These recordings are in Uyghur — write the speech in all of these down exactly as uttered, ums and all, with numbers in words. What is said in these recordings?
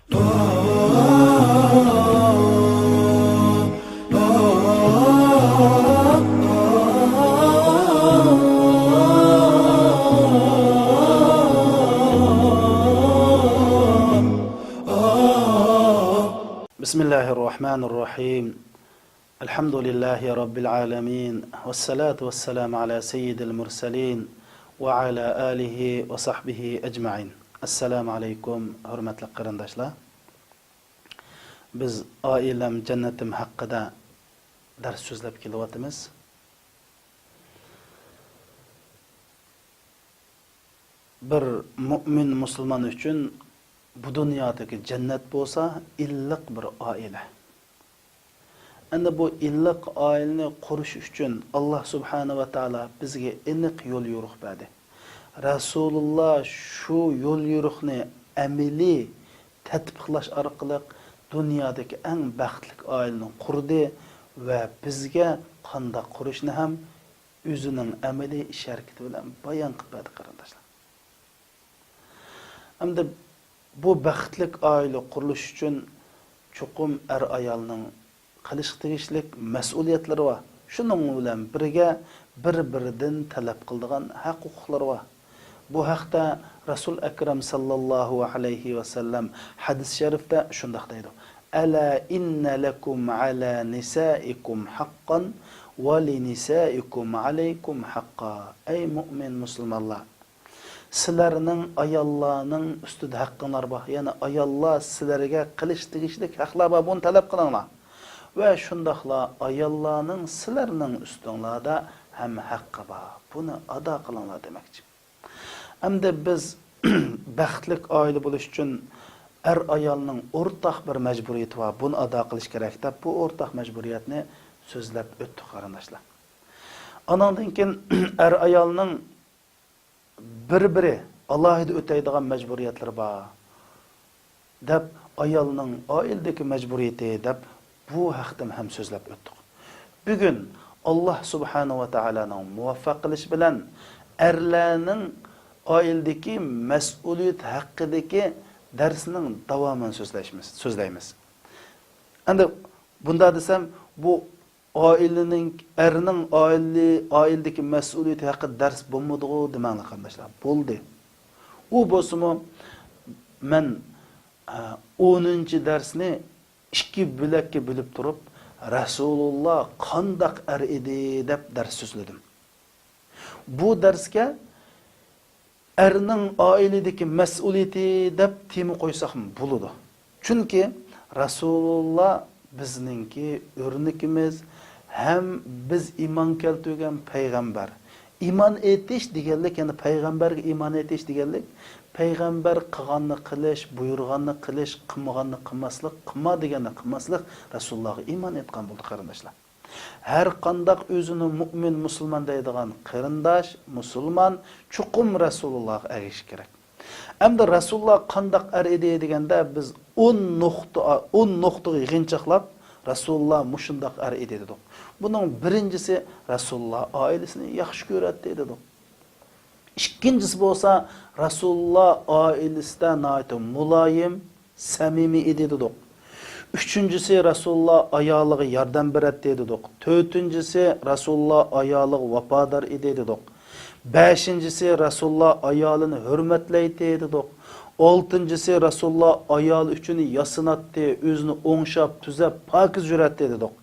بسم الله الرحمن الرحيم. الحمد لله رب العالمين. والصلاة والسلام على سيد المرسلين وعلى آله وصحبه أجمعين. السلام عليكم، ھۆرمەتلىك قېرىنداشلار. بىز ئائىلەم جەننىتىم ھەققىدە دەرس سۆزلەپ كېلىۋاتىمىز. بىر مۇئمىن مۇسۇلمان ئۈچۈن بۇ دۇنيادىكى جەننەت بولسا ئىللىق بىر ئائىلە. ئەمدى بۇ ئىللىق ئائىلىنى قۇرۇش ئۈچۈن ئاللا سۇبھانە ۋە تائالا بىزگە ئېنىق يول يورۇق بەردى. رەسۇلۇللا شۇ يول يورۇقنى ئەمەلىي تەتبىقلاش ئارقىلىق دۇنيادىكى ئەڭ بەختلىك ئائىلىنى قۇردى ۋە بىزگە قانداق قۇرۇشنى ھەم ئۆزىنىڭ ئەمەلىي ئىش ھەرىكىتى بىلەن بايان قىلىپ بەردى، قېرىنداشلار. ئەمدى بۇ بەختلىك ئائىلە قۇرۇلۇشى ئۈچۈن چوقۇم ئەر-ئايالنىڭ قىلىشقا تېگىشلىك مەسئۇلىيەتلىرى بار. شۇنىڭ بىلەن بىرگە بىر-بىرىدىن تەلەپ قىلىدىغان ھەق-ھوقۇقلىرى بار. بۇ ھەقتە رەسۇل ئەكرەم ساللاللاھۇ ئەلەيھى ۋەسەللەم ھەدىس شەرىفتە شۇنداق دەيدۇ: «ئەلا ئىننە لەكۇم ئەلا نىسائىكۇم ھەققان ۋە لىنىسائىكۇم ئەلەيكۇم ھەققا.» ئەي مۇئمىن مۇسۇلمانلار! سىلەرنىڭ ئاياللارنىڭ ئۈستىدە ھەققىڭلار بار. يەنى ئاياللار سىلەرگە قىلىش تېگىشلىك ھەقلەر بار، بۇنى تەلەپ قىلىڭلار. ۋە شۇنداقلا ئاياللارنىڭ سىلەرنىڭ ئۈستۈڭلاردا ھەم ھەققى بار. بۇنى ئادا قىلىڭلار دېمەكچى. ئەمدى بىز بەختلىك ئائىلە بولۇش ئۈچۈن ئەر-ئايالنىڭ ئورتاق بىر مەجبۇرىيىتى بار. بۇنى ئادا قىلىش كېرەك دەپ، بۇ ئورتاق مەجبۇرىيەتنى سۆزلەپ ئۆتتۇق، قېرىنداشلار. ئانىڭدىن كېيىن ئەر-ئايالنىڭ بىر-بىرى ئالاھىدە ئۆتەيدىغان مەجبۇرىيەتلىرى بار، دەپ، ئايالنىڭ ئائىلىدىكى مەجبۇرىيىتى، دەپ، بۇ ھەقتىن ھەم سۆزلەپ ئۆتتۇق. بۈگۈن ئاللا سۇبھانە ۋە تائالانىڭ مۇۋەپپەق قىلىشى بىلەن ئەرلەرنىڭ ئائىلىدىكى مەسئۇلىيەت ھەققىدىكى دەرسنىڭ داۋامىنى سۆزلەشمىز، سۆزلەيمىز. ئەمدى بۇنداق دېسەم، بۇ ئائىلىنىڭ، ئەرنىڭ ئائىلە، ئائىلىدىكى مەسئۇلىيىتى ھەققىدە دەرس بولمىدىغۇ دېمەڭلار، قېرىنداشلار. بولدى. ئۇ بولسىمۇ، مەن، ئە، ئونىنچى دەرسنى ئىككى بۆلەككە بۆلۈپ تۇرۇپ، رەسۇلۇللا قانداق ئەر ئىدى دەپ دەرس سۆزلىدىم. بۇ دەرسكە ئەرنىڭ ئائىلىدىكى مەسئۇلىيىتى دەپ تېما قويساقمۇ بولىدۇ. چۈنكى رەسۇلۇللا بىزنىڭكى ئۆرنىكىمىز ھەم بىز ئىمان كەلتۈرگەن پەيغەمبەر. ئىمان ئېيتىش دېگەنلىك، يەنى پەيغەمبەرگە ئىمان ئېيتىش دېگەنلىك، پەيغەمبەر قىلغاننى قىلىش، بۇيرۇغاننى قىلىش، قىلمىغاننى قىلماسلىق، قىلما دېگەننى قىلماسلىق، رەسۇلۇللاغا ئىمان ئېيتقان بولدى، قېرىنداشلار. ھەر قانداق ئۆزىنى مۇئمىن، مۇسۇلمان دەيدىغان قېرىنداش، مۇسۇلمان چوقۇم رەسۇلۇللاغا ئەگىشىشى كېرەك. ئەمدى رەسۇلۇللا قانداق ئەر ئىدى دېگەندە، بىز ئون نۇقتا، ئون نۇقتىغا يىغىنچاقلاپ، رەسۇلۇللا مۇشۇنداق ئەر ئىدى دېدۇق. بۇنىڭ بىرىنچىسى، رەسۇلۇللا ئائىلىسىنى ياخشى كۆرەتتى دېدۇق. ئىككىنچىسى بولسا، رەسۇلۇللا ئائىلىسىدە ناھايىتى مۇلايىم، سەمىمىي ئىدى دېدۇق. ئۈچىنچىسى، رەسۇلۇللا ئايالىغا ياردەم بېرەتتى دېدۇق. تۆتىنچىسى، رەسۇلۇللا ئايالىغا ۋاپادار ئىدى دېدۇق. بەشىنچىسى، رەسۇلۇللا ئايالىنى ھۆرمەتلەيتتى دېدۇق. ئالتىنچىسى، رەسۇلۇللا ئايالى ئۈچۈن ياسىناتتى، ئۆزىنى ئوڭشاپ، تۈزەپ، پاكىز يۈرەتتى دېدۇق.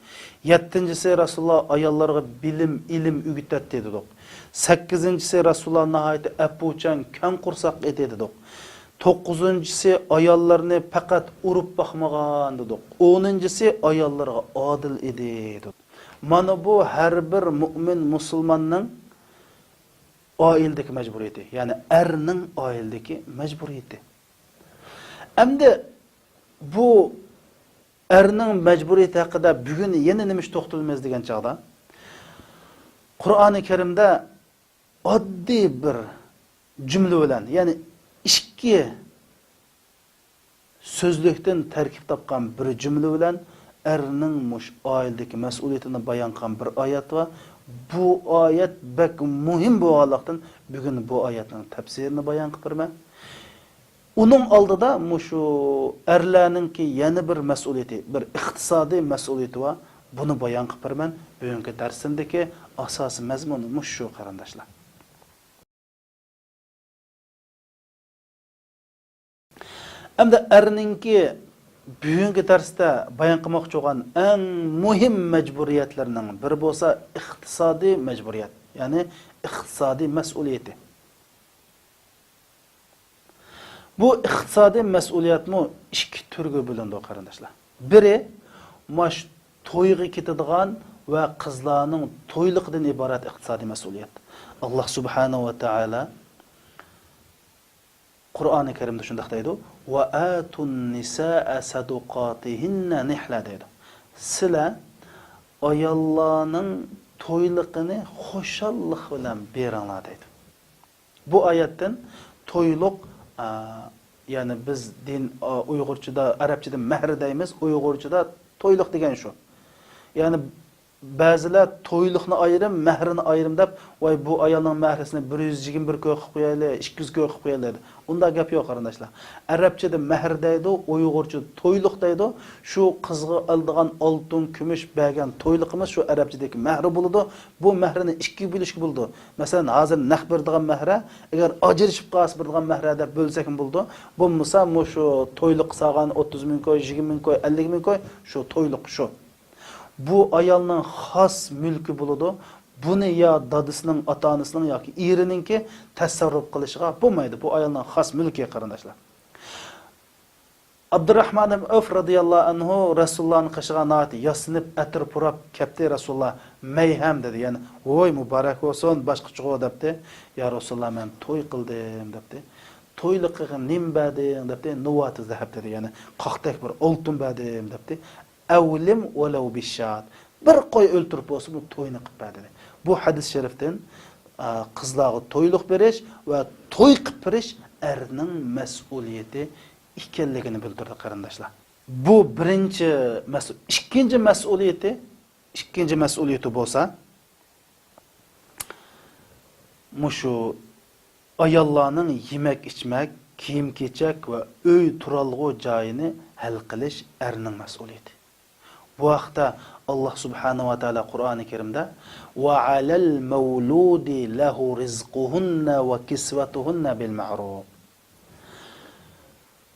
يەتتىنچىسى، رەسۇلۇللا ئاياللارغا بىلىم، ئىلىم ئۆگىتەتتى دېدۇق. سەككىزىنچىسى، رەسۇلۇللا ناھايىتى ئەپۇچان، كەڭ قورساق ئىدى دېدۇق. توققۇزىنچىسى، ئاياللىرىنى پەقەت ئۇرۇپ باقمىغان دېدۇق. ئونىنچىسى، ئاياللىرىغا ئادىل ئىدى دېدۇق. مانا بۇ ھەر بىر مۇئمىن مۇسۇلماننىڭ ئائىلىدىكى مەجبۇرىيىتى، يەنى ئەرنىڭ ئائىلىدىكى مەجبۇرىيىتى. ئەمدى بۇ ئەرنىڭ مەجبۇرىيىتى ھەققىدە بۈگۈن يەنە نېمە ئىش توختىلىمىز دېگەن چاغدا، قۇرئانى كەرىمدە ئاددىي بىر جۈملە بىلەن، يەنى ئىككى سۆزلۈكتىن تەركىب تاپقان بىر جۈملە بىلەن ئەرنىڭ مۇشۇ ئائىلىدىكى مەسئۇلىيىتىنى بايان قىلغان بىر ئايەت بار. بۇ ئايەت بەك مۇھىم بولغانلىقتىن، بۈگۈن بۇ ئايەتنىڭ تەپسىرىنى بايان قىلىپ بېرىمەن. ئۇنىڭ ئالدىدا مۇشۇ ئەرلەرنىڭكى يەنە بىر مەسئۇلىيىتى، بىر ئىقتىسادىي مەسئۇلىيىتى بار. بۇنى بايان قىلىپ بېرىمەن. بۈگۈنكى دەرسىمدىكى ئاساسىي مەزمۇن مۇشۇ، قېرىنداشلار. ئەمدى ئەرنىڭكى بۈگۈنكى دەرستە بايان قىلماقچى بولغان ئەڭ مۇھىم مەجبۇرىيەتلىرىنىڭ بىرى بولسا ئىقتىسادىي مەجبۇرىيەت، يەنى ئىقتىسادىي مەسئۇلىيىتى. بۇ ئىقتىسادىي مەسئۇلىيەتمۇ ئىككى تۈرگە بۆلۈنىدۇ، قېرىنداشلار. بىرى، ماش تويغا كېتىدىغان ۋە قىزلارنىڭ تويلۇقىدىن ئىبارەت ئىقتىسادىي مەسئۇلىيەت. ئاللاھ سۇبھانەھۇ ۋە تائالا قۇرئانى كەرىمدە شۇنداق دەيدۇ، «ۋە ئاتۇن نىساء سەدۇقاتىھىننە نىھلە» دەيدۇ. سىلەر ئاياللارنىڭ تويلۇقىنى خۇشاللىق بىلەن بېرىڭلار دەيدۇ. بۇ ئايەتتىن تويلۇق، ئا، يەنى بىز دىن، ئا، ئۇيغۇرچىدا، ئەرەبچىدە مەھر دەيمىز، ئۇيغۇرچىدا تويلۇق دېگەن شۇ. يەنى بەزىلەر تويلۇقنى ئايرىم، مەھرىنى ئايرىم دەپ، ۋاي، بۇ ئايالنىڭ مەھرىسىنى بىر يۈز يىگىرمە بىر كوي قىلىپ قويايلى، ئىككى يۈز كوي قىلىپ قويايلى دەيدۇ. ئۇنداق گەپ يوق، قېرىنداشلار. ئەرەبچىدە مەھر دەيدۇ، ئۇيغۇرچە تويلۇق دەيدۇ. شۇ قىزغا ئالىدىغان ئالتۇن، كۈمۈش بەرگەن تويلۇقىمىز شۇ ئەرەبچىدىكى مەھرى بولىدۇ. بۇ مەھرىنى ئىككىگە بۆلۈشكە بولىدۇ. مەسىلەن، ھازىر نەق بېرىدىغان مەھرە، ئەگەر ئاجرىشىپ قالسا بېرىدىغان مەھرە دەپ بۆلسەكمۇ بولىدۇ. بولمىسا، مۇشۇ تويلۇق سالغان ئوتتۇز مىڭ كوي، يىگىرمە مىڭ كوي، ئەللىك مىڭ كوي، شۇ تويلۇق شۇ. بۇ ئايالنىڭ خاس مۈلكى بولىدۇ. بۇنى يا دادىسىنىڭ، ئاتا-ئانىسىنىڭ ياكى ئېرىنىڭكى تەسەررۇپ قىلىشىغا بولمايدۇ. بۇ ئايالنىڭ خاس مۈلكى، قېرىنداشلار. ئابدۇرراھمان ئىبن ئەۋف رازىياللاھۇ ئەنھۇ رەسۇلۇللاھنىڭ قېشىغا ناھايىتى ياسىنىپ، ئەتىر پۇراپ كەپتى. رەسۇلۇللاھ، «مەيھەم» دېدى. يەنى، «ۋوي، مۇبارەك بولسۇن، باشقىچىغۇ» دەپتى. «يا رەسۇلۇللاھ، مەن توي قىلدىم» دەپتى. «تويلۇقىغا نېمە بەردىڭ؟» دەپتى. «نۇۋاتۇ زەھەب» دېدى. يەنى، قاقتەك بىر ئالتۇن بەردىم دەپتى. «ئەۋلىم ۋەلەۋ بىششات». بىر قوي ئۆلتۈرۈپ بولسىمۇ توينى قىلىپ بەر دېدى. بۇ ھەدىس شەرىفتىن، ئا، قىزلارغا تويلۇق بېرىش ۋە توي قىلىپ بېرىش ئەرنىڭ مەسئۇلىيىتى ئىكەنلىكىنى بىلدۈردى، قېرىنداشلار. بۇ بىرىنچى مەسئۇل-، ئىككىنچى مەسئۇلىيىتى، ئىككىنچى مەسئۇلىيىتى بولسا، مۇشۇ ئاياللارنىڭ يېمەك-ئىچمەك، كىيىم-كېچەك ۋە ئۆي تۇرالغۇ جايىنى ھەل قىلىش ئەرنىڭ مەسئۇلىيىتى. بۇ ھەقتە ئاللاھ سۇبھانەھۇ ۋە تائالا قۇرئانى كەرىمدە، «ۋە ئەلەل مەۋلۇدى لەھۇ رىزقۇھۇننە ۋە كىسۋەتۇھۇننە بىل مەئرۇف».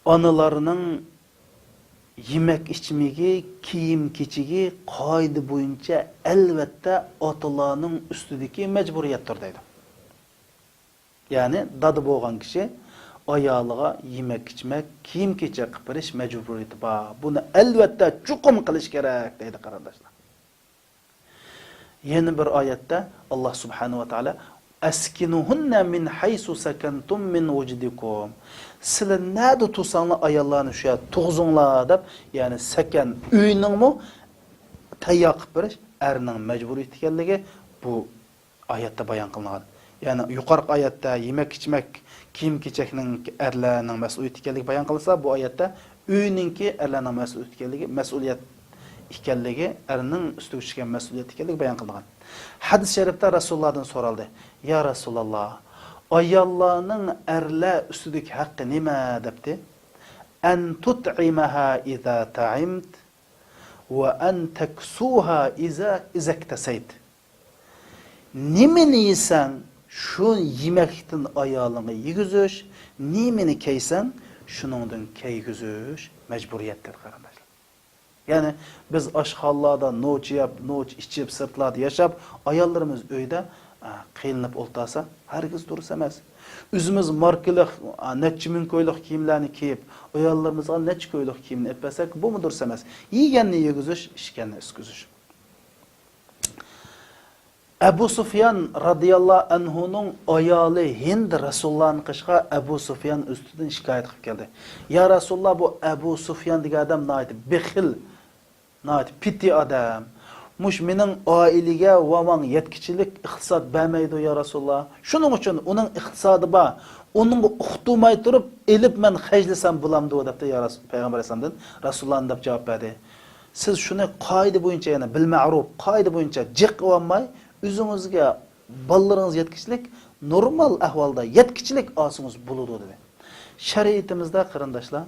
ئانىلارنىڭ يېمەك-ئىچمىكى، كىيىم-كېچىكى قائىدە بويىچە ئەلۋەتتە ئاتىلارنىڭ ئۈستىدىكى مەجبۇرىيەتتۇر دەيدۇ. يەنى دادا بولغان كىشى ئايالىغا يېمەك-ئىچمەك، كىيىم-كېچەك قىلىپ بېرىش مەجبۇرىيىتى بار. بۇنى ئەلۋەتتە چوقۇم قىلىش كېرەك دەيدۇ، قېرىنداشلار. يەنە بىر ئايەتتە ئاللاھ سۇبھانەھۇ ۋە تائالا، «ئەسكىنۇھۇننە مىن ھەيسۇ سەكەنتۇم مىن ۋۇجدىكۇم». سىلەر نەدە تۇرساڭلار، ئاياللارنى شۇ يەردە تۇرغۇزۇڭلار دەپ، يەنى سەكەن، ئۆينىڭمۇ تەييار قىلىپ بېرىش ئەرنىڭ مەجبۇرىيىتى ئىكەنلىكى بۇ ئايەتتە بايان قىلىنغان. يەنى يۇقىرىقى ئايەتتە يېمەك-ئىچمەك، كىيىم-كېچەكنىڭ ئەرلەرنىڭ مەسئۇلىيىتى ئىكەنلىكى بايان قىلىنسا، بۇ ئايەتتە ئۆينىڭكى ئەرلەرنىڭ مەسئۇلىيىتى ئىكەنلىكى، مەسئۇلىيەت ئىكەنلىكى، ئەرنىڭ ئۈستىگە چۈشكەن مەسئۇلىيەت ئىكەنلىكى بايان قىلىنغان. ھەدىس شەرىپتە رەسۇلۇللاھدىن سورالدى، «يا رەسۇلاللاھ، ئاياللارنىڭ ئەرلەر ئۈستىدىكى ھەققى نېمە؟» دەپتى. «ئەن تۇتئىمەھا ئىزا تەئىمت ۋە ئەن تەكسۇھا ئىزا، ئىزەكتەسەيت.» نېمىنى يېسەڭ، شۇ يېمەكلىكتىن ئايالىڭغا يېگۈزۈش، نېمىنى كىيسەڭ، شۇنىڭدىن كىيگۈزۈش مەجبۇرىيەتتۇر، قېرىنداشلار. يەنى بىز ئاشخانىلاردا نوچا يەپ، نوچا ئىچىپ، سىرتلاردا ياشاپ، ئاياللىرىمىز ئۆيدە، ئە، قىينىلىپ ئولتۇرسا، ھەرگىز دۇرۇس ئەمەس. ئۆزىمىز ماركىلىق، ئە، نەچچە مىڭ كويلۇق كىيىملەرنى كىيىپ، ئاياللىرىمىزغا نەچچە كويلۇق كىيىمنى ئېلىپ بەرسەك، بۇمۇ دۇرۇس ئەمەس. يېگەننى يېگۈزۈش، ئىچكەننى ئىچكۈزۈش. ئەبۇ سۇفيان رازىياللاھۇ ئەنھۇنىڭ ئايالى ھىند رەسۇلۇللاھنىڭ قېشىغا ئەبۇ سۇفيان ئۈستىدىن شىكايەت قىلىپ كەلدى. يا رەسۇلۇللاھ، بۇ ئەبۇ سۇفيان دېگەن ئادەم ناھايىتى بېخىل، ناھايىتى پىتى ئادەم. مۇشۇ مېنىڭ ئائىلىگە ۋە ماڭا يەتكۈچىلىك ئىقتىساد بەرمەيدۇ، يا رەسۇلۇللاھ. شۇنىڭ ئۈچۈن ئۇنىڭ ئىقتىسادى بار. ئۇنىڭغا ئۇقتۇرماي تۇرۇپ ئېلىپ مەن خەجلىسەم بولامدۇ؟ دەپتۇ، يا رەسۇل-، پەيغەمبەر ئەلەيھىسسالامدىن رەسۇلۇللاھ دەپ جاۋاب بەردى. سىز شۇنى قائىدە بويىچە، يەنى بىل مەرۇپ، قائىدە بويىچە جىق قىلىۋالماي، ئۆزىڭىزگە، بالىلىرىڭىز يەتكۈچىلىك، نورمال ئەھۋالدا يەتكۈچىلىك ئالسىڭىز بولىدۇ، دېدى. شەرىئىتىمىزدە، قېرىنداشلار،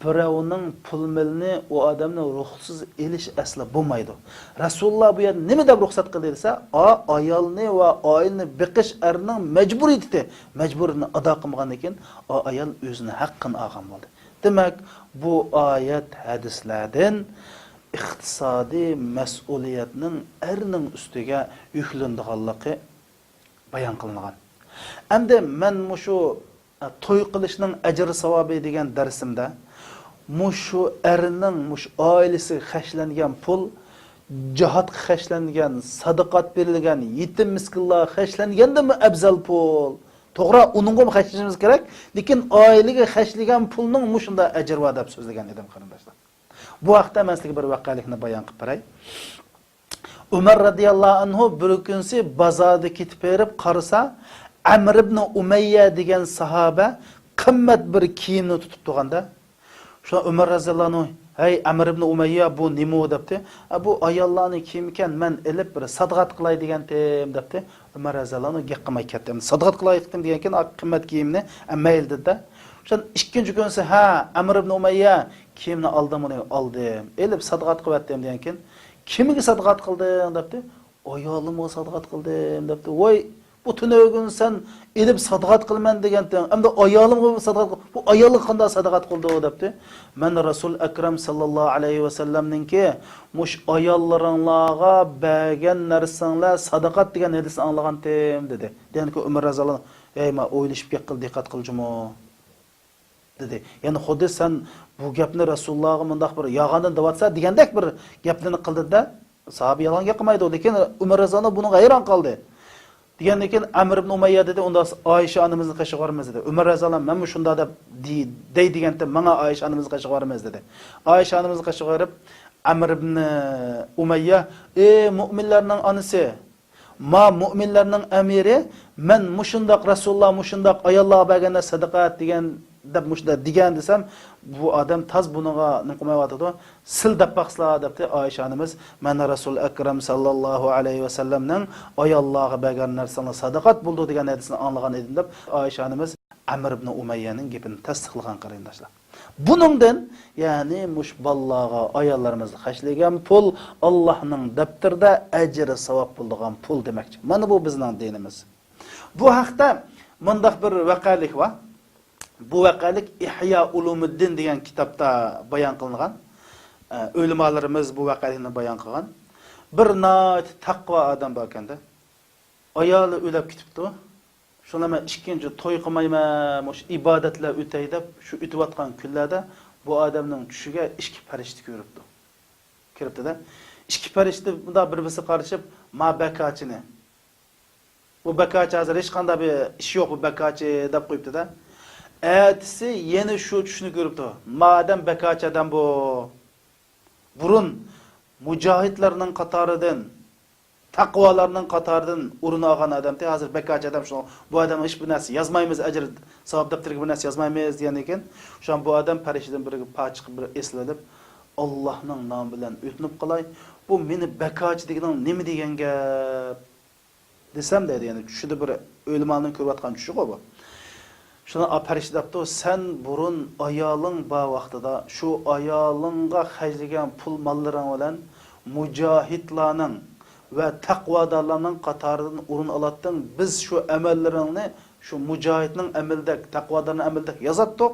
بىرەۋنىڭ پۇل مېلىنى ئۇ ئادەمنى رۇخسىز ئېلىش ئەسلى بولمايدۇ. رەسۇلۇللا بۇ يەردە نېمە دەپ رۇخسەت قىلدى دېسە، ئا، ئايالنى ۋە ئائىلىنى بېقىش ئەرنىڭ مەجبۇرىيىتى، مەجبۇرىيىتىنى ئادا قىلمىغاندىن كېيىن، ئا، ئايال ئۆزىنىڭ ھەققىنى ئالغان بولدى. دېمەك، بۇ ئايەت ھەدىسلەردىن ئىقتىسادىي مەسئۇلىيەتنىڭ ئەرنىڭ ئۈستىگە يۈكلىنىدىغانلىقى بايان قىلىنغان. ئەمدى مەن مۇشۇ، ئە، توي قىلىشنىڭ ئەجرى ساۋابى دېگەن دەرسىمدە مۇشۇ ئەرنىڭ مۇشۇ ئائىلىسىگە خەجلەنگەن پۇل، جىھادقا خەجلەنگەن، سادىقات بېرىلگەن، يېتىم مىسكىنلارغا خەجلەنگەندىنمۇ ئەۋزەل پۇل. توغرا، ئۇنىڭغىمۇ خەجلىشىمىز كېرەك، لېكىن ئائىلىگە خەجلىگەن پۇلنىڭ مۇشۇنداق ئەجرى بار دەپ سۆزلىگەن ئىدىم، قېرىنداشلار. بۇ ھەقتە مەن سىزگە بىر ۋەقەلىكنى بايان قىلىپ بېرەي. ئۆمەر رەزىياللاھۇ ئەنھۇ بىر كۈنسى بازاردا كېتىپ بېرىپ قارىسا، ئەمر ئىبنى ئۇمەييە دېگەن ساھابە قىممەت بىر كىيىمنى تۇتۇپ تۇرغاندا، شۇڭا ئۆمەر رەزىياللاھۇ ئەنھۇ، «ھەي، ئەمر ئىبنى ئۇمەييە، بۇ نېمە ئۇ؟» دەپتۇ. «ئە، بۇ ئاياللارنىڭ كىيىمىكەن، مەن ئېلىپ بىر سادىقات قىلاي دېگەنتىم» دەپتۇ. ئۆمەر رەزىياللاھۇ ئەنھۇ گەپ قىلماي كەتتى. ئەمدى سادىقات قىلاي قىلدىم دېگەنكىن، ئا، قىممەت كىيىمنى، ئە، مەيلى دېدى. شۇندىن ئىككىنچى كۈنسى، «ھە، ئەمر ئىبنى ئۇمەييە، كىيىمنى ئالدىم، ئۇنى ئالدىم. ئېلىپ سادىقات قىلىۋەتتىم» دېگەنكىن، «كىمگە سادىقات قىلدىڭ؟» دەپتۇ. «ئايالىمغا سادىقات قىلدىم» دەپتۇ. «ۋاي، بۇ تۈنۈگۈن سەن ئېلىپ سادىقات قىلىمەن دېگەنتىڭ، ئەمدى ئايالىمغا سادىقات قىل، بۇ ئايالغا قانداق سادىقات قىلدى ئۇ؟» دەپتۇ. مەن رەسۇل ئەكرەم ساللاللاھۇ ئەلەيھى ۋەسەللەمنىڭكى مۇشۇ ئاياللىرىڭلارغا بەرگەن نەرسەڭلار سادىقات دېگەن ھەدىسنى ئاڭلىغانتىم، دېدى. دېگەندىكىن ئۆمەر رەزىياللاھۇ ئەنھۇ، «ھەي، ما ئويلىشىپ گەپ قىل، دىققەت قىلجۇمۇ» دېدى. يەنى خۇددى سەن بۇ گەپنى رەسۇلۇللاغا مۇنداق بىر ياغاندىن دەۋاتسا دېگەندەك بىر گەپلەرنى قىلدى-دە، ساھابە يالغان گەپ قىلمايدۇ. لېكىن ئۆمەر رەزىياللاھۇ ئۇنىڭغا ھەيران قالدى. دېگەندىن كېيىن ئەمر ئىبن ئۇمەييە دېدى، «ئۇندا ئائىشە ئانىمىزنى قېشىغا بارىمىز» دېدى. ئۆمەر رەزىياللاھۇ ئەنھۇ، «مەنمۇ شۇنداق دەپ دېي-، دەي دېگەنتىم، ماڭا ئائىشە ئانىمىزنى قېشىغا بارىمىز» دېدى. ئائىشە ئانىمىزنى قېشىغا بېرىپ، ئەمر ئىبن ئۇمەييە، «ئى مۇئمىنلارنىڭ ئانىسى! ما مۇئمىنلارنىڭ ئەمىرى، مەن مۇشۇنداق، رەسۇلۇللا مۇشۇنداق ئاياللارغا بەرگەندە سەدىقە دېگەن دەپ مۇشۇنداق دېگەن» دېسەم، بۇ ئادەم تاز بۇنىڭغا نېمە قىلمايۋاتىدۇ، سىل دەپ باقسىلا دەپتۇ. ئائىشە ئانىمىز، «مەن رەسۇل ئەكرەم ساللاللاھۇ ئەلەيھى ۋەسەللەمنىڭ ئاياللارغا بەرگەن نەرسىڭلار سەدىقات بولىدۇ دېگەن ھەدىسىنى ئاڭلىغان ئىدىم» دەپ، ئائىشە ئانىمىز ئەمر ئىبن ئۇمەييەنىڭ گېپىنى تەستىقلىغان، قېرىنداشلار. بۇنىڭدىن، يەنى مۇشۇ بالىلارغا، ئاياللىرىمىزغا خەجلىگەن پۇل ئاللاھنىڭ دەپتىرىدە ئەجرى ساۋاب بولىدىغان پۇل دېمەكچى. مانا بۇ بىزنىڭ دىنىمىز. بۇ ھەقتە مۇنداق بىر ۋەقەلىك بار. بۇ ۋەقەلىك ئىھيا ئۇلۇمىددىن دېگەن كىتابتا بايان قىلىنغان. ئە، ئۆلىمالىرىمىز بۇ ۋەقەلىكنى بايان قىلغان. بىر ناھايىتى تەقۋا ئادەم باركەن-دە. ئايالى ئۆلۈپ كېتىپتۇ. شۇڭا مەن ئىككىنچى توي قىلمايمەن، مۇشۇ ئىبادەتلەر ئۆتەي دەپ، شۇ ئۆتۈۋاتقان كۈنلەردە بۇ ئادەمنىڭ چۈشىگە ئىككى پەرىشتە كۆرۈپتۇ. كىرىپتۇ-دە. ئىككى پەرىشتە مۇنداق بىر-بىرسىگە قارىشىپ، «ما بەكاچىنى. بۇ بەكاچى ھازىر ھېچقانداق بىر ئىش يوق، بۇ بەكاچى» دەپ قويۇپتۇ-دە. ئەتىسى يەنە شۇ چۈشنى كۆرۈپتۇ. «ما ئادەم بەكاچى ئادەم بۇ. بۇرۇن مۇجاھىدلارنىڭ قاتارىدىن، تەقۋالارنىڭ قاتارىدىن ئورۇن ئالغان ئادەمتى، ھازىر بەكاچى ئادەم، شۇڭا بۇ ئادەمگە ھېچ بىر نەرسە يازمايمىز، ئەجىر، ساۋاب دەپتىرىگە بىر نەرسە يازمايمىز» دېگەندىن كېيىن، شۇڭا بۇ ئادەم پەرىشتىدىن بىرىگە پاچىقى بىر ئېسىلىۋېلىپ، «ئاللاھنىڭ نامى بىلەن ئۆتۈنۈپ قالاي، بۇ مېنى بەكاچى دېگىنىڭ نېمە دېگەن گەپ؟» دېسەم دەيدۇ، يەنى چۈشىدە بىر ئۆلىمالىرنىڭ كۆرۈۋاتقان چۈشى غۇ بۇ. شۇنى پەرىشتە دەپتۇ، «سەن بۇرۇن ئايالىڭ بار ۋاقتىدا شۇ ئايالىڭغا خەجلىگەن پۇل ماللىرىڭ بىلەن مۇجاھىدلارنىڭ ۋە تەقۋادارلارنىڭ قاتارىدىن ئورۇن ئالاتتىڭ. بىز شۇ ئەمەللىرىڭنى شۇ مۇجاھىدنىڭ ئەمىلىدەك، تەقۋادارنىڭ ئەمىلىدەك يازاتتۇق.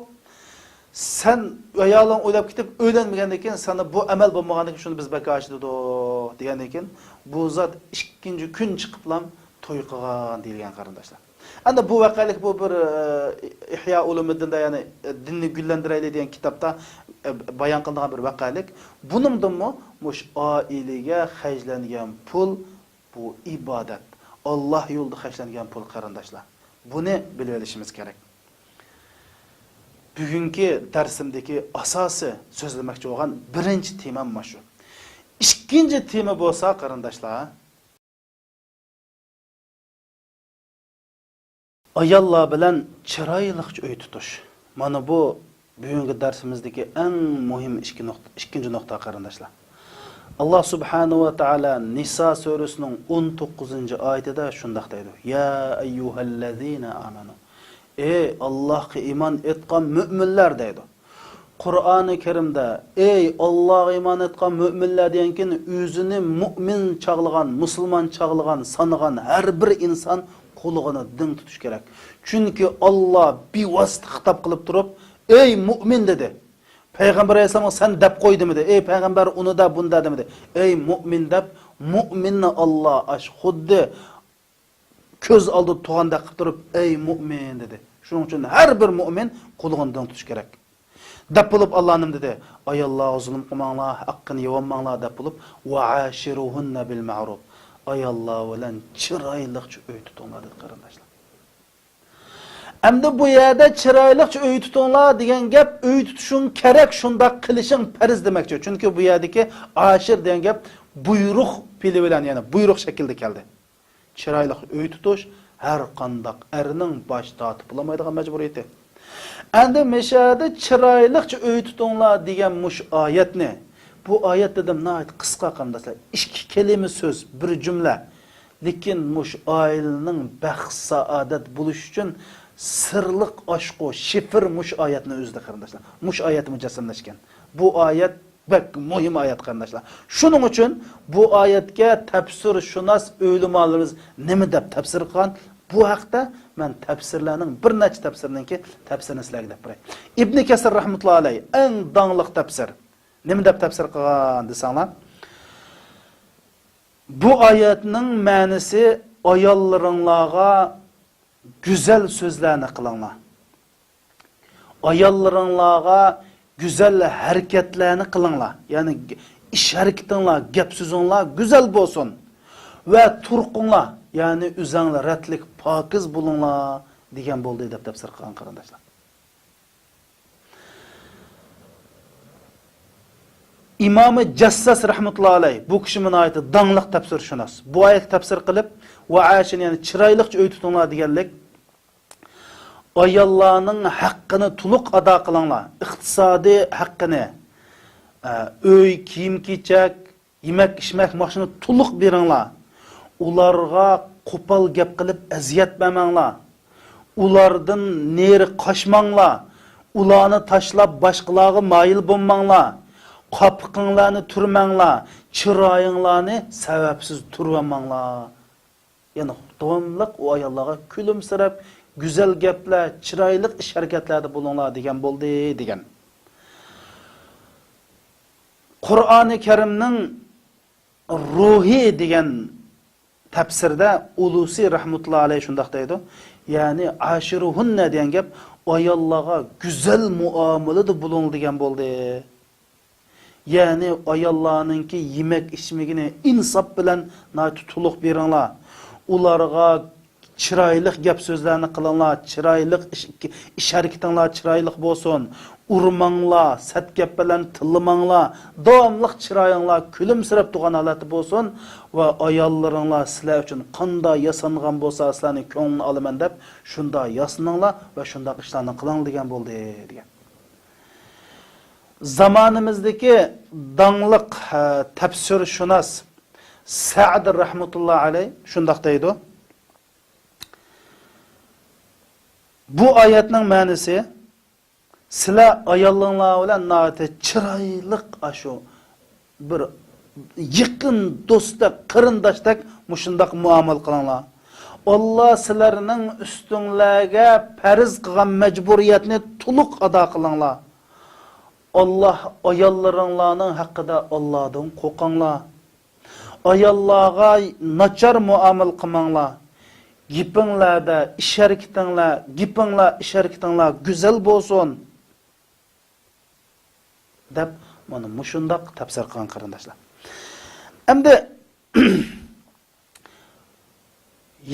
سەن ئايالىڭ ئۆلۈپ كېتىپ ئۆيلەنمىگەندىن كېيىن، ساڭا بۇ ئەمەل بولمىغاندىن كېيىن شۇنى بىز بەكاچى دېدۇق» دېگەندىن كېيىن، بۇ زات ئىككىنچى كۈن چىقىپلام توي قىلغان دېيىلگەن، قېرىنداشلار. ئەنە بۇ ۋەقەلىك بۇ بىر، ئە، ئىھيا ئۇلۇمىددىندا، يەنى، ئە، دىننى گۈللەندۈرەيلى دېگەن كىتابتا، ئە، بايان قىلىنغان بىر ۋەقەلىك. بۇنىڭدىنمۇ مۇشۇ ئائىلىگە خەجلەنگەن پۇل، بۇ ئىبادەت، ئاللا يولىدا خەجلەنگەن پۇل، قېرىنداشلار. بۇنى بىلىۋېلىشىمىز كېرەك. بۈگۈنكى دەرسىمدىكى ئاساسىي سۆزلىمەكچى بولغان بىرىنچى تېمام مانا شۇ. ئىككىنچى تېما بولسا، قېرىنداشلار، ئاياللار بىلەن چىرايلىقچە ئۆي تۇتۇش. مانا بۇ بۈگۈنكى دەرسىمىزدىكى ئەڭ مۇھىم ئىككى نۇقتا، ئىككىنچى نۇقتا، قېرىنداشلار. ئاللا سۇبھانەھۇ ۋە تائالا نىسا سۈرىسىنىڭ ئون توققۇزىنچى ئايىتىدە شۇنداق دەيدۇ: «يا ئەييۇھەللەزىنە ئامەنۇ». «ئەي ئاللاھقا ئىمان ئېيتقان مۆمىنلەر» دەيدۇ. قۇرئانى كەرىمدە «ئەي ئاللاھقا ئىمان ئېيتقان مۆمىنلەر» دېگەنكىن، ئۆزىنى مۆمىن چاغلىغان، مۇسۇلمان چاغلىغان، سانىغان ھەر بىر ئىنسان قۇلىقىنى دىڭ تۇتۇش كېرەك. چۈنكى ئاللا بىۋاسىتە خىتاب قىلىپ تۇرۇپ «ئەي مۆمىن» دېدى. پەيغەمبەر ئەلەيھىسسالامغا «سەن دەپ قوي» دېمىدى. «ئەي پەيغەمبەر، ئۇنى دە، بۇنى دە» دېمىدى. «ئەي مۆمىن» دەپ، مۆمىننى ئاللا ئاش خۇددى كۆز ئالدىدا تۇرغاندەك قىلىپ تۇرۇپ «ئەي مۆمىن» دېدى. شۇنىڭ ئۈچۈن ھەر بىر مۆمىن قۇلىقىنى دىڭ تۇتۇش كېرەك. دەپ بولۇپ ئاللا نېمە دېدى؟ «ئاياللارغا زۇلۇم قىلماڭلار، ھەققىنى يەۋالماڭلار» دەپ بولۇپ، «ۋەئاشىرۇھۇننە بىل مەئرۇف». ئاياللار بىلەن چىرايلىقچە ئۆي تۇتۇڭلار دېدى، قېرىنداشلار. ئەمدى بۇ يەردە «چىرايلىقچە ئۆي تۇتۇڭلار» دېگەن گەپ، ئۆي تۇتۇشۇڭ كېرەك، شۇنداق قىلىشىڭ پەرز دېمەكچى. چۈنكى بۇ يەردىكى «ئاشىر» دېگەن گەپ بۇيرۇق پېئىلى بىلەن، يەنى بۇيرۇق شەكلىدە كەلدى. چىرايلىق ئۆي تۇتۇش ھەر قانداق ئەرنىڭ باش تارتىپ بولالمايدىغان مەجبۇرىيىتى. ئەمدى مۇشۇ يەردە «چىرايلىقچە ئۆي تۇتۇڭلار» دېگەن مۇشۇ ئايەتنى، بۇ ئايەت دېدىم ناھايىتى قىسقا، قېرىنداشلار، ئىككى كەلىمە سۆز، بىر جۈملە. لېكىن مۇشۇ ئائىلىنىڭ بەخت-سائادەت بولۇشى ئۈچۈن سىرلىق ئاچقۇ، شىفىر مۇشۇ ئايەتنىڭ ئۆزىدە، قېرىنداشلار. مۇشۇ ئايەتتە مۇجەسسەملەشكەن. بۇ ئايەت بەك مۇھىم ئايەت، قېرىنداشلار. شۇنىڭ ئۈچۈن بۇ ئايەتكە تەپسىرشۇناس ئۆلىمالىرىمىز نېمە دەپ تەپسىر قىلغان؟ بۇ ھەقتە مەن تەپسىرلەرنىڭ بىر نەچچە تەپسىرىنىڭكى تەپسىرىنى سىلەرگە دەپ بېرەي. ئىبنى كەسىر رەھمەتۇللا ئەلەي ئەڭ داڭلىق تەپسىر. نېمە دەپ تەپسىر قىلغان دېسەڭلار، بۇ ئايەتنىڭ مەنىسى: «ئاياللىرىڭلارغا گۈزەل سۆزلەرنى قىلىڭلار. ئاياللىرىڭلارغا گۈزەل ھەرىكەتلەرنى قىلىڭلار.» يەنى ئىش-ھەرىكىتىڭلار، گەپ-سۆزۈڭلار گۈزەل بولسۇن. «ۋە تۇرقۇڭلار»، يەنى ئۆزۈڭلار رەتلىك، پاكىز بولۇڭلار دېگەن بولدى دەپ تەپسىر قىلغان، قېرىنداشلار. ئىمامى جەسساس رەھمەتۇللا ئەلەي، بۇ كىشىمۇ ناھايىتى داڭلىق تەپسىرشۇناس. بۇ ئايەتكە تەپسىر قىلىپ، «ۋە ئاشىن»، يەنى چىرايلىقچە ئۆي تۇتۇڭلار دېگەنلىك، ئاياللارنىڭ ھەققىنى تولۇق ئادا قىلىڭلار، ئىقتىسادىي ھەققىنى، ئە، ئۆي، كىيىم-كېچەك، يېمەك-ئىچمەك، ماشىنا تولۇق بېرىڭلار. ئۇلارغا قوپال گەپ قىلىپ ئەزىيەت بەرمەڭلار. ئۇلاردىن نېرى قاچماڭلار. ئۇلارنى تاشلاپ باشقىلارغا مايىل بولماڭلار. قاپىقىڭلارنى تۈرمەڭلار. چىرايىڭلارنى سەۋەبسىز تۈرۈۋەرمەڭلار. يەنى داۋاملىق ئۇ ئاياللارغا كۈلۈمسىرەپ، گۈزەل گەپلەر، چىرايلىق ئىش-ھەرىكەتلەردە بولۇڭلار دېگەن بولدى، دېگەن. قۇرئانى كەرىمنىڭ روھى دېگەن تەپسىردە ئۇلۇسى رەھمەتۇللا ئەلەي شۇنداق دەيدۇ، يەنى «ئاشىرۇھۇننە» دېگەن گەپ، ئاياللارغا گۈزەل مۇئامىلىدە بولۇڭ دېگەن بولدى. يەنى ئاياللارنىڭكى يېمەك-ئىچمىكىنى ئىنساپ بىلەن ناھايىتى تولۇق بېرىڭلار. ئۇلارغا چىرايلىق گەپ-سۆزلەرنى قىلىڭلار، چىرايلىق ئىش، ئىش-ھەرىكىتىڭلار چىرايلىق بولسۇن. ئۇرماڭلار، سەت گەپ بىلەن تىللىماڭلار. داۋاملىق چىرايىڭلار كۈلۈمسىرەپ تۇرغان ھالەتتە بولسۇن. ۋە ئاياللىرىڭلار سىلەر ئۈچۈن قانداق ياسانغان بولسا، سىلەرنىڭ كۆڭلىنى ئالىمەن دەپ، شۇنداق ياسىنىڭلار ۋە شۇنداق ئىشلارنى قىلىڭ دېگەن بولدى، دېگەن. زامانىمىزدىكى داڭلىق، ھە، تەپسىرشۇناس سەئدى رەھمەتۇللا ئەلەي شۇنداق دەيدۇ. بۇ ئايەتنىڭ مەنىسى، سىلەر ئاياللىرىڭلار بىلەن ناھايىتى چىرايلىق، ئاشۇ بىر يېقىن دوستتەك، قېرىنداشتەك مۇشۇنداق مۇئامىلە قىلىڭلار. ئاللا سىلەرنىڭ ئۈستۈڭلارگە پەرز قىلغان مەجبۇرىيەتنى تولۇق ئادا قىلىڭلار. ئاللا، ئاياللىرىڭلارنىڭ ھەققىدە ئاللادىن قورقۇڭلار. ئاياللارغا ناچار مۇئامىلە قىلماڭلار. گېپىڭلاردا، ئىش-ھەرىكىتىڭلار، گېپىڭلار، ئىش-ھەرىكىتىڭلار گۈزەل بولسۇن، دەپ مانا مۇشۇنداق تەپسىر قىلغان، قېرىنداشلار. ئەمدى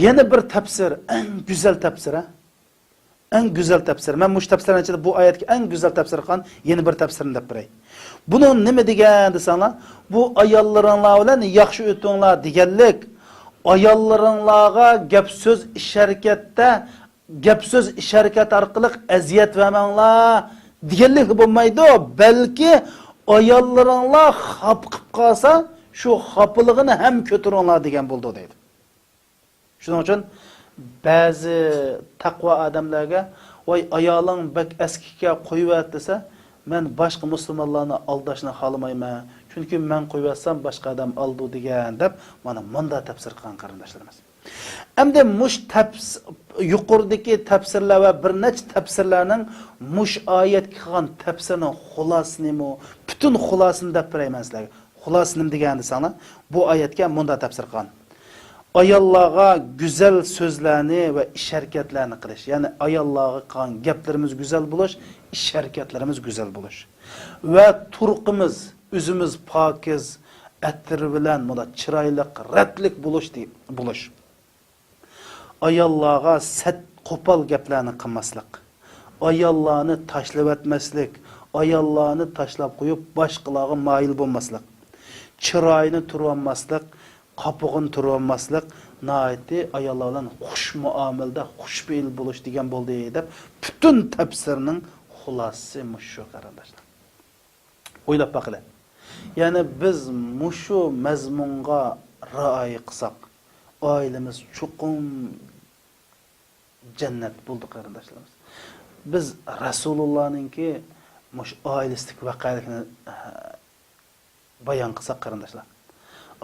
يەنە بىر تەپسىر، ئەڭ گۈزەل تەپسىر، ھە؟ ئەڭ گۈزەل تەپسىر. مەن مۇشۇ تەپسىرلەرنىڭ ئىچىدە بۇ ئايەتكە ئەڭ گۈزەل تەپسىر قىلغان يەنە بىر تەپسىرنى دەپ بېرەي. بۇنىڭ نېمە دېگەن دېسەڭلار، بۇ ئاياللىرىڭلار بىلەن ياخشى ئۆتۈڭلار دېگەنلىك، ئاياللىرىڭلارغا گەپ-سۆز، ئىش-ھەرىكەتتە، گەپ-سۆز، ئىش-ھەرىكەت ئارقىلىق ئەزىيەت بەرمەڭلار دېگەنلىك بولمايدۇ، بەلكى ئاياللىرىڭلار خاپا قىلىپ قالسا، شۇ خاپىلىقىنى ھەم كۆتۈرۈڭلار دېگەن بولىدۇ دەيدۇ. شۇنىڭ ئۈچۈن بەزى تەقۋا ئادەملەرگە، ۋاي، ئايالىڭ بەك ئەسكىكە، قويۇۋەت دېسە، مەن باشقا مۇسۇلمانلارنى ئالداشنى خالىمايمەن، چۈنكى مەن قويۇۋەتسەم باشقا ئادەم ئالىدۇ دېگەن دەپ، مانا مۇنداق تەپسىر قىلغان قېرىنداشلىرىمىز. ئەمدى مۇش تەپس-، يۇقىرىدىكى تەپسىرلەر ۋە بىر نەچچە تەپسىرلەرنىڭ مۇش ئايەتكە قىلغان تەپسىرىنىڭ خۇلاسىنىمۇ، پۈتۈن خۇلاسىنى دەپ بېرەي مەن سىلەرگە. خۇلاسىنىم دېگەن دېسەڭلار، بۇ ئايەتكە مۇنداق تەپسىر قىلغان. ئاياللارغا گۈزەل سۆزلەرنى ۋە ئىش ھەرىكەتلەرنى قىلىش. يەنى ئاياللارغا قىلغان گەپلىرىمىز گۈزەل بولۇش، ئىش ھەرىكەتلىرىمىز گۈزەل بولۇش. ۋە تۇرقىمىز، ئۆزىمىز پاكىز، ئەتىر بىلەن مۇنداق چىرايلىق، رەتلىك بولۇش دېي-، بولۇش. ئاياللارغا سەت قوپال گەپلەرنى قىلماسلىق. ئاياللارنى تاشلىۋەتمەسلىك، ئاياللارنى تاشلاپ قويۇپ، باشقىلارغا مايىل بولماسلىق. چىرايىنى تۇرۇۋالماسلىق، قاپىقىنى تۇرۇۋالماسلىق، ناھايىتى ئاياللار بىلەن خۇش مۇئامىلىدە، خۇش پېئىل بولۇش دېگەن بولدى، دەپ پۈتۈن تەپسىرنىڭ خۇلاسىسى مۇشۇ، قېرىنداشلار. ئويلاپ باقىلى. يەنى بىز مۇشۇ مەزمۇنغا رىئايە قىلساق، ئائىلىمىز چوقۇم جەننەت بولىدۇ، قېرىنداشلىرىمىز. بىز رەسۇلۇللانىڭكى مۇشۇ ئائىلىسىدىكى ۋەقەلىكنى، ئە، بايان قىلساق، قېرىنداشلار،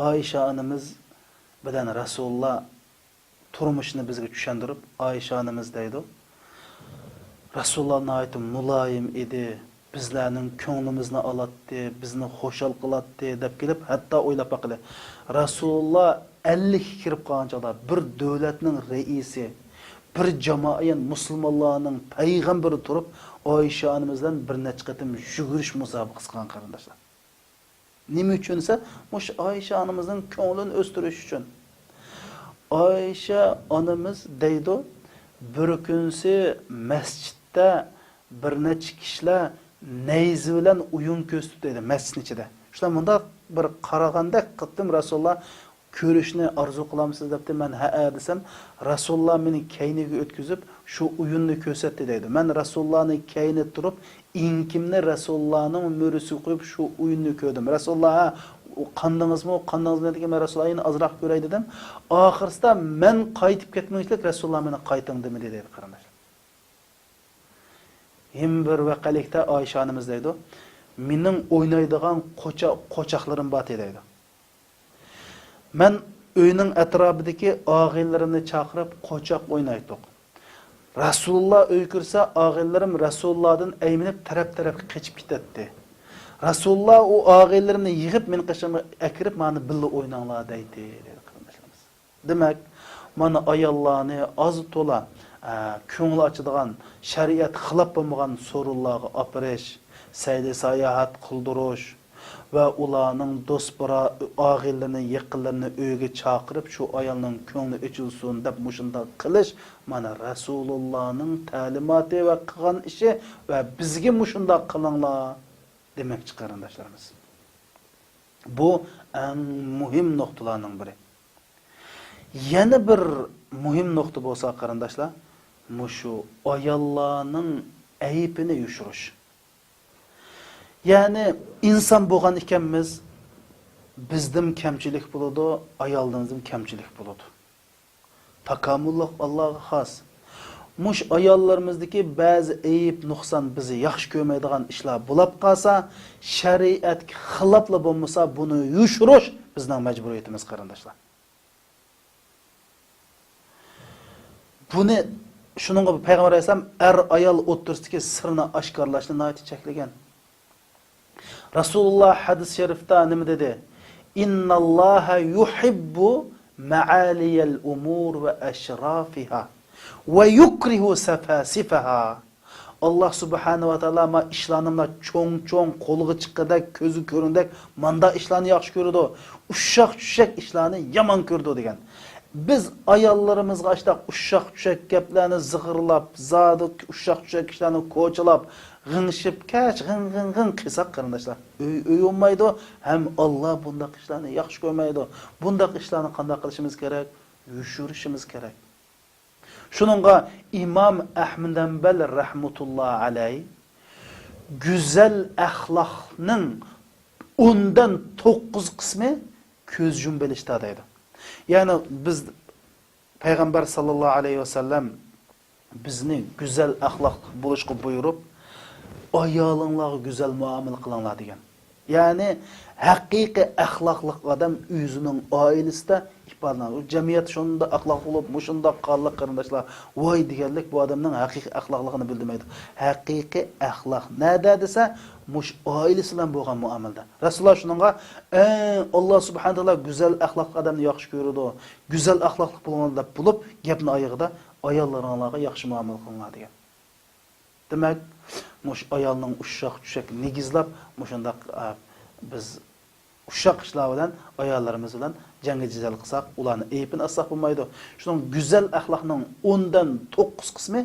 ئائىشە ئانىمىز بىلەن رەسۇلۇللا تۇرمۇشىنى بىزگە چۈشەندۈرۈپ، ئائىشە ئانىمىز دەيدۇ، رەسۇلۇللا ناھايىتى مۇلايىم ئىدى، بىزلەرنىڭ كۆڭلىمىزنى ئالاتتى، بىزنى خۇشال قىلاتتى، دەپ كېلىپ، ھەتتا ئويلاپ باقىلى، رەسۇلۇللا ئەللىككە كىرىپ قالغان چاغدا بىر دۆلەتنىڭ رەئىسى، بىر جامائەت مۇسۇلمانلارنىڭ پەيغەمبىرى تۇرۇپ، ئائىشە ئانىمىز بىلەن بىر نەچچە قېتىم يۈگۈرۈش مۇسابىقىسى قىلغان، قېرىنداشلار. نېمە ئۈچۈن دېسە، مۇشۇ ئائىشە ئانىمىزنىڭ كۆڭلىنى ئۆستۈرۈش ئۈچۈن. ئائىشە ئانىمىز دەيدۇ، بىر كۈنسى مەسچىتتە بىر نەچچە كىشىلەر نەيزە بىلەن ئويۇن كۆرسىتىپ دەيدۇ، مەسچىتنىڭ ئىچىدە. شۇلار مۇنداق بىر قارىغاندەك قىلدىم، رەسۇلۇللا كۆرۈشنى ئارزۇ قىلامسىز دەپتۇ. مەن ھەئە دېسەم، رەسۇلۇللا مېنى كەينىگە ئۆتكۈزۈپ، شۇ ئويۇننى كۆرسەتتى دەيدۇ. مەن رەسۇلۇللانى كەينىدە تۇرۇپ، ئېڭىكىمنى رەسۇلۇللانىڭ مۈرىسىگە قويۇپ، شۇ ئويۇننى كۆردۈم. رەسۇلۇللا، ھە، قاندىڭىزمۇ، قاندىڭىزمۇ دېگەن، مەن رەسۇلۇللا يەنە ئازراق كۆرەي دېدىم. ئاخىرسىدا مەن قايتىپ كەتمىگۈچىلىك رەسۇلۇللا مېنى قايتىڭ دېمىدى دەيدۇ، قېرىنداشلار. يەنە بىر ۋەقەلىكتە ئائىشە ئانىمىز دەيدۇ، مېنىڭ ئوينايدىغان قوچا-، قوچاقلىرىم بار دەيدۇ. مەن ئۆينىڭ ئەتراپىدىكى ئاغىنىلىرىمنى چاقىرىپ قوچاق ئوينايتتۇق. رەسۇلۇللا ئۆيگە كىرسە، ئاغىنىلىرىم رەسۇلۇللادىن ئەيمىنىپ تەرەپ-تەرەپكە قېچىپ كېتەتتى. رەسۇلۇللا ئۇ ئاغىنىلىرىمنى يىغىپ مېنى قېشىمغا ئەكىرىپ، مانا بىللە ئويناڭلار دەيتتى، دەيدۇ قېرىنداشلىرىمىز. دېمەك، مانا ئاياللارنى ئاز تولا، ئە، كۆڭلى ئاچىدىغان، شەرىئەت خىلاپ بولمىغان سورۇنلارغا ئاپىرىش، سەيلە ساياھەت قىلدۇرۇش ۋە ئۇلارنىڭ دوست بىرا-، ئاغىنىلىرىنى، يېقىنلىرىنى ئۆيگە چاقىرىپ، شۇ ئايالنىڭ كۆڭلى ئېچىلسۇن دەپ مۇشۇنداق قىلىش، مانا رەسۇلۇللانىڭ تەلىماتى ۋە قىلغان ئىشى ۋە بىزگە مۇشۇنداق قىلىڭلار دېمەكچى، قېرىنداشلىرىمىز. بۇ ئەڭ مۇھىم نۇقتىلارنىڭ بىرى. يەنە بىر مۇھىم نۇقتا بولسا، قېرىنداشلار، مۇشۇ ئاياللارنىڭ ئەيىبىنى يوشۇرۇش. يەنى ئىنسان بولغان ئىكەنمىز، بىزدىن كەمچىلىك بولىدۇ، ئايالدىن كەمچىلىك بولىدۇ. تاكامۇللۇق ئاللاغا خاس. مۇشۇ ئاياللىرىمىزدىكى بەزى ئەيىب، نۇقسان، بىز ياخشى كۆرمەيدىغان ئىشلار بولاپ قالسا، شەرىئەتكە خىلاپلا بولمىسا، بۇنى يوشۇرۇش بىزنىڭ مەجبۇرىيىتىمىز، قېرىنداشلار. بۇنى، شۇنىڭغا پەيغەمبەر ئەلەيھىسسالام ئەر-ئايال ئوتتۇرىسىدىكى سىرنى ئاشكارىلاشنى ناھايىتى چەكلىگەن. رەسۇلۇللا ھەدىس شەرىفتە نېمە دېدى؟ «إن الله يحب معالي الأمور وأشرافها ويكره سفاسفها.» ئاللا سۇبھانەھۇ ۋە تائالا ما ئىشلارنى، ما چوڭ-چوڭ، قولغا چىققۇدەك، كۆزگە كۆرۈنگۈدەك ماندا ئىشلارنى ياخشى كۆرىدۇ، ئۇششاق-چۈششەك ئىشلارنى يامان كۆرىدۇ دېگەن. بىز ئاياللىرىمىزغا ئاشتاق ئۇششاق-چۈششەك گەپلەرنى زىغىرلاپ، زادى ئۇششاق-چۈششەك ئىشلارنى كوچىلاپ، غىڭشىپ، كەچ غىڭ-غىڭ-غىڭ قىلساق، قېرىنداشلار، ئۆي ئۆي بولمايدۇ. ھەم ئاللا بۇنداق ئىشلارنى ياخشى كۆرمەيدۇ. بۇنداق ئىشلارنى قانداق قىلىشىمىز كېرەك؟ يوشۇرۇشىمىز كېرەك. شۇنىڭغا ئىمام ئەھمەد ھەمبەل رەھمەتۇللا ئەلەي گۈزەل ئەخلاقنىڭ ئوندىن توققۇز قىسمى كۆز يۇمۇپ ئېلىشتا دەيدۇ. يەنى بىز پەيغەمبەر ساللاللاھۇ ئەلەيھى ۋەسەللەم بىزنى گۈزەل ئەخلاقلىق بولۇشقا بۇيرۇپ، ئايالىڭلارغا گۈزەل مۇئامىلە قىلىڭلار دېگەن. يەنى ھەقىقىي ئەخلاقلىق ئادەم ئۆزىنىڭ ئائىلىسىدە ئىپادىلىنىدۇ. جەمئىيەت شۇنداق ئەخلاقلىق بولۇپ، مۇشۇنداق قانلىق قېرىنداشلار، ۋاي دېگەنلىك بۇ ئادەمنىڭ ھەقىقىي ئەخلاقلىقىنى بىلدۈرمەيدۇ. ھەقىقىي ئەخلاق نەدە دېسە، مۇشۇ ئائىلىسى بىلەن بولغان مۇئامىلىدە. رەسۇلۇللا شۇنىڭغا، ئەي، ئاللا سۇبھانەھۇ ۋە تائالا گۈزەل ئەخلاقلىق ئادەمنى ياخشى كۆرىدۇ، گۈزەل ئەخلاقلىق بولۇڭلار دەپ بولۇپ، گەپنى ئايىغىدا، ئاياللىرىڭلارغا ياخشى مۇئامىلە قىلىڭلار دېگەن. دېمەك، مۇشۇ ئايالنىڭ ئۇششاق چۈشەك نېگىزلاپ، مۇشۇنداق، ئە، بىز ئۇششاق ئىشلار بىلەن ئاياللىرىمىز بىلەن جەڭگە جېدەل قىلساق، ئۇلارنىڭ ئەيىبىنى ئالساق بولمايدۇ. شۇنىڭ گۈزەل ئەخلاقنىڭ ئوندىن توققۇز قىسمى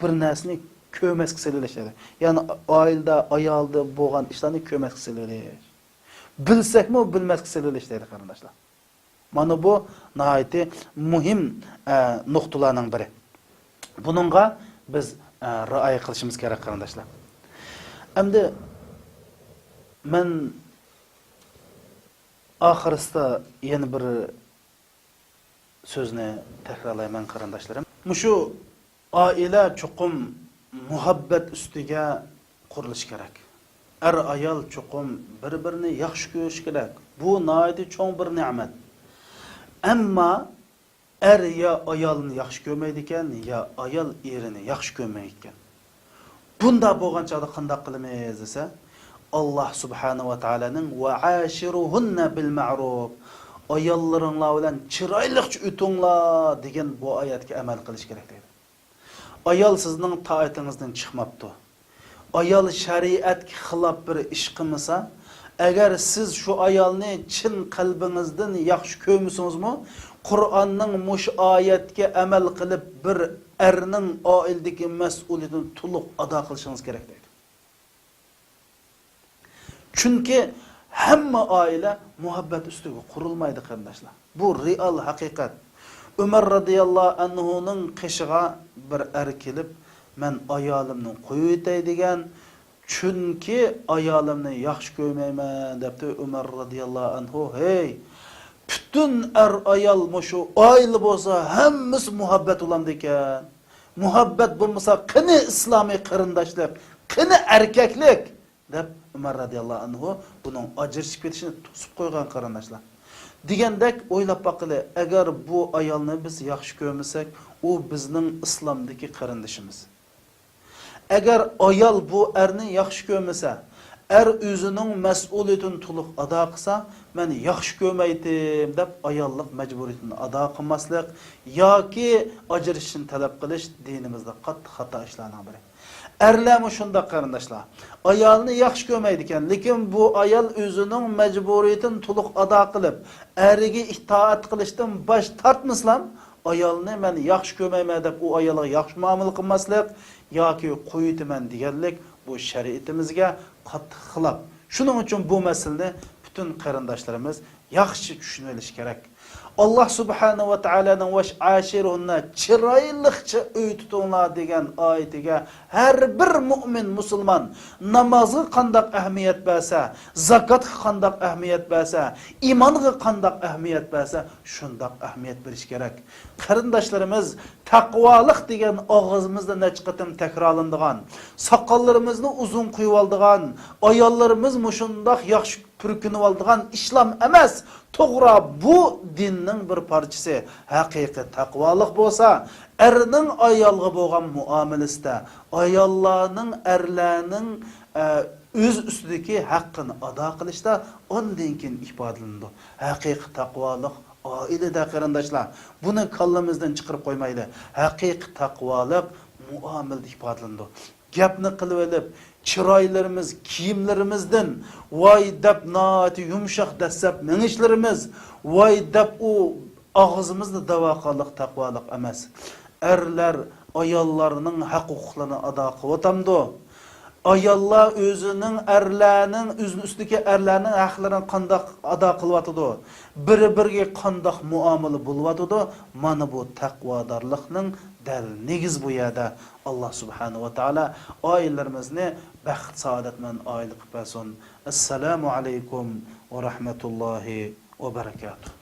بىر نەرسىنى كۆرمەسكە سېلىۋېلىش دەيدۇ. يەنى ئائىلىدە، ئايالدا بولغان ئىشلارنى كۆرمەسكە سېلىۋېلىش. بىلسەكمۇ بىلمەسكە سېلىۋېلىش دەيدۇ، قېرىنداشلار. مانا بۇ ناھايىتى مۇھىم، ئە، نۇقتىلارنىڭ بىرى. بۇنىڭغا بىز، ئە، رىئايە قىلىشىمىز كېرەك، قېرىنداشلار. ئەمدى مەن ئاخىرسىدا يەنە بىر سۆزنى تەكرارلايمەن، قېرىنداشلىرىم. مۇشۇ ئائىلە چوقۇم مۇھەببەت ئۈستىگە قۇرۇلۇشى كېرەك. ئەر-ئايال چوقۇم بىر-بىرىنى ياخشى كۆرۈشى كېرەك. بۇ ناھايىتى چوڭ بىر نېمەت. ئەمما ئەر يا ئايالىنى ياخشى كۆرمەيدىكەن، يا ئايال ئېرىنى ياخشى كۆرمەيدىكەن. بۇنداق بولغان چاغدا قانداق قىلىمىز دېسە، ئاللا سۇبھانەھۇ ۋە تائالانىڭ «ۋە ئاشىرۇھۇننە بىل مەرۇپ»، ئاياللىرىڭلار بىلەن چىرايلىقچە ئۆتۈڭلار دېگەن بۇ ئايەتكە ئەمەل قىلىش كېرەك دەيدۇ. ئايال سىزنىڭ تائىتىڭىزدىن چىقماپتۇ. ئايال شەرىئەتكە خىلاپ بىر ئىش قىلمىسا، ئەگەر سىز شۇ ئايالنى چىن قەلبىڭىزدىن ياخشى كۆرمىسىڭىزمۇ، قۇرئاننىڭ مۇشۇ ئايەتكە ئەمەل قىلىپ، بىر ئەرنىڭ ئائىلىدىكى مەسئۇلىيىتىنى تولۇق ئادا قىلىشىڭىز كېرەك دەيدۇ. چۈنكى ھەممە ئائىلە مۇھەببەت ئۈستىگە قۇرۇلمايدۇ، قېرىنداشلار. بۇ رېئال ھەقىقەت. ئۆمەر رەزىياللاھۇ ئەنھۇنىڭ قېشىغا بىر ئەر كېلىپ، «مەن ئايالىمنى قويۇۋېتەي» دېگەن، «چۈنكى ئايالىمنى ياخشى كۆرمەيمەن» دەپتۇ ئۆمەر رەزىياللاھۇ ئەنھۇ. ھەي، پۈتۈن ئەر-ئايال مۇشۇ ئائىلە بولسا، ھەممىسى مۇھەببەت بولامدىكەن. مۇھەببەت بولمىسا، قېنى ئىسلامىي قېرىنداشلىق، قېنى ئەركەكلىك؟ دەپ ئۆمەر رەزىياللاھۇ ئەنھۇ بۇنىڭ ئاجرىشىپ كېتىشىنى توسۇپ قويغان، قېرىنداشلار. دېگەندەك ئويلاپ باققىلى، ئەگەر بۇ ئايالنى بىز ياخشى كۆرمىسەك، ئۇ بىزنىڭ ئىسلامدىكى قېرىندىشىمىز. ئەگەر ئايال بۇ ئەرنى ياخشى كۆرمىسە، ئەر ئۆزىنىڭ مەسئۇلىيىتىنى تولۇق ئادا قىلسا، «مەن ياخشى كۆرمەيتتىم» دەپ ئاياللىق مەجبۇرىيىتىنى ئادا قىلماسلىق ياكى ئاجرىشىشنى تەلەپ قىلىش دىنىمىزدا قاتتىق خاتا ئىشلارنىڭ بىرى. ئەرلەرمۇ شۇنداق، قېرىنداشلار. ئايالىنى ياخشى كۆرمەيدىكەن، لېكىن بۇ ئايال ئۆزىنىڭ مەجبۇرىيىتىنى تولۇق ئادا قىلىپ، ئەرگە ئىتائەت قىلىشتىن باش تارتمىسىلام، ئايالنى «مەن ياخشى كۆرمەيمەن» دەپ، ئۇ ئايالغا ياخشى مۇئامىلە قىلماسلىق ياكى «قويۇۋېتىمەن» دېگەنلىك، بۇ شەرىئىتىمىزگە قاتتىق خىلاپ. شۇنىڭ ئۈچۈن بۇ مەسىلىنى پۈتۈن قېرىنداشلىرىمىز ياخشى چۈشىنىۋېلىشى كېرەك. ئاللا سۇبھانەھۇ ۋە تائالانىڭ «ۋە ئاشىرۇھۇننە»، «چىرايلىقچە ئۆي تۇتۇڭلار» دېگەن ئايىتىگە ھەر بىر مۇئمىن مۇسۇلمان نامازغا قانداق ئەھمىيەت بەرسە، زاكاتقا قانداق ئەھمىيەت بەرسە، ئىمانغا قانداق ئەھمىيەت بەرسە، شۇنداق ئەھمىيەت بېرىش كېرەك. قېرىنداشلىرىمىز، تەقۋالىق دېگەن ئاغزىمىزدا نەچچە قېتىم تەكرارلىنىدىغان، ساقاللىرىمىزنى ئۇزۇن قويۇۋالىدىغان، ئاياللىرىمىز مۇشۇنداق ياخشى پۈركىنىۋالىدىغان ئىشلام ئەمەس. توغرا، بۇ دىننىڭ بىر پارچىسى. ھەقىقىي تەقۋالىق بولسا، ئەرنىڭ ئايالغا بولغان مۇئامىلىسىدە، ئاياللارنىڭ، ئەرلەرنىڭ، ئە، ئۆز ئۈستىدىكى ھەققىنى ئادا قىلىشتا، ئاندىن كېيىن ئىپادىلىنىدۇ. ھەقىقىي تەقۋالىق ئائىلىدە، قېرىنداشلار. بۇنى كاللىمىزدىن چىقىرىپ قويمايلى. ھەقىقىي تەقۋالىق مۇئامىلىدە ئىپادىلىنىدۇ. گەپنى قىلىۋېلىپ، چىرايلىرىمىز، كىيىملىرىمىزدىن «ۋاي» دەپ ناھايىتى يۇمشاق دەسسەپ مېڭىشلىرىمىز، «ۋاي» دەپ ئۇ ئاغزىمىزدا دەۋاقانلىق تەقۋالىق ئەمەس. ئەرلەر ئاياللارنىڭ ھەق-ھوقۇقلىرىنى ئادا قىلىۋاتامدۇ؟ ئاياللار ئۆزىنىڭ، ئەرلەرنىڭ، ئۆزىنىڭ ئۈستىدىكى ئەرلەرنىڭ ھەقلىرىنى قانداق ئادا قىلىۋاتىدۇ؟ بىر-بىرىگە قانداق مۇئامىلە بولۇۋاتىدۇ؟ مانا بۇ تەقۋادارلىقنىڭ دەل نېگىزى بۇ يەردە. ئاللا سۇبھانەھۇ ۋە تائالا ئائىلىلىرىمىزنى بەخت-سائادەت بىلەن ئائىلە قىلىپ بەرسۇن. ئەسسالامۇ ئەلەيكۇم ۋە رەھمەتۇللاھى ۋە بەرىكاتۇھ.